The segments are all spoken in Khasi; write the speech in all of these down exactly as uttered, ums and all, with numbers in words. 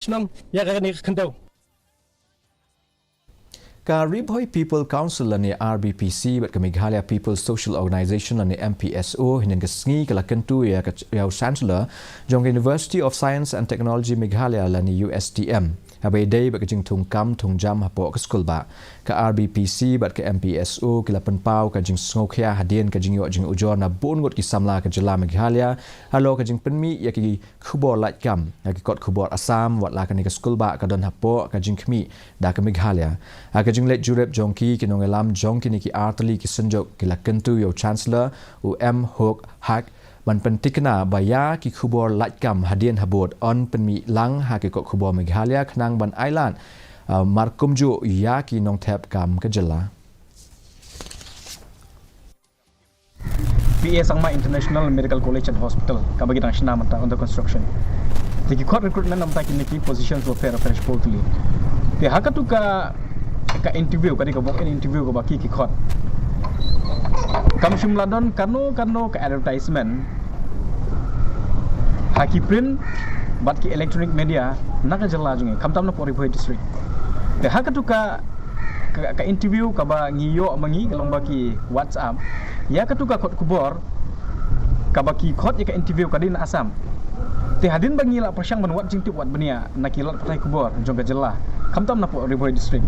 shnong ïa kane ka khyndew. Ka Ri Bhoi People Council lane R B P C bad ka Meghalaya People's Social Organization lane M P S O hynnin ka sngi ka la kyntu ïa ka ïa u Chancellor jong ka University of Science and Technology Meghalaya lane U S T M, haba ïadei bad ka jingthung kam thung jam hapoh ka skulbah. Ka R B P C bad ka M P S O ki la pynpaw ka jingsngewkhia hadien ka jingïoh jingujor na bun ngut ki samla ka jylla Meghalaya halor ka jingpynmih ïa ki khubor laitkam ha ki kot khubor Assam, wat la kane ka skulbah ka don hapoh ka jingkhmih da ka Meghalaya. Ha ka jingleit jurip jong ki, ki nongïalam jong kine ki artylli ki synjuk ki la kyntu ïa u Chancellor u M Hok Hak ban pyntikna ba ïa ki khubor laitkam hadien habud yn pynmih lang ha ki kot khubor Meghalaya khnang ban ailad, uh, markumjuh ïa ki nongthep kam ka jylla. P A Sangma International Medical College and Hospital, kaba ki dang shna mynta under construction. Te ki khot recruitment namta kine ki positions were fair, fresh, poultry. Te ha katu ka, ka interview, ka dei ka walk-in interview kaba ki ki khot. Kam shym la don kano kano ka advertisement ha ki print bad ki electronic media na ka jylla jong ngi, khamtam na Ri Bhoi District. Te ha katu ka, ka, ka interview kaba ngi ïoh ma ngi ka long ba ki WhatsApp ïa katu ka kot khubor kaba ki khot ïa ka interview ka dei na Assam. Te hadien ba ngi la pyrshang ban wad jingtip wad bniah na ki lad pathai khubor jong ka jylla, khamtam na Ri Bhoi District.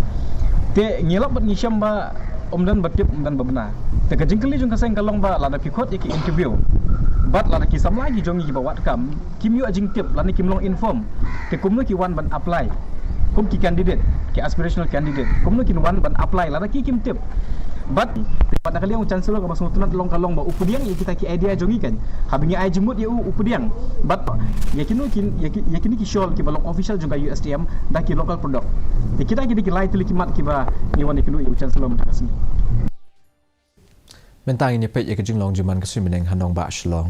Te ngi lap bad ngi shem ba ym don ba tip, ym don ba bna. Te ka jingkylli jong ka seng ka long ba lada ki khot ïa ki interview bad lada ki samla ki jong ngi kiba wad kam kim ïoh jingtip lane kim long inform, te kumno ki wan ban apply kum ki candidate, ki aspirational candidate, kumno kin wan ban apply lada ki kim tip? Bad, bad na ka liang u Chancellor kaba sngewtynnat long ka long ba u pdiang ïa kita ki idea jong ngi kan. Haba ngi ai jingmut ïa u, u pdiang. Bad ïa kino kin, ïa ki, ïa kine ki shawl kiba long official jong ka U S T M da ki local product. Te kita ki dei ki lai tylli ki mat kiba ngi wan ïakynduh ïa u Chancellor mynta ka sngi. Mynta ngin ïa peit ïa ka jinglong jingman ka suiñ bneng ha nongbah Shillong.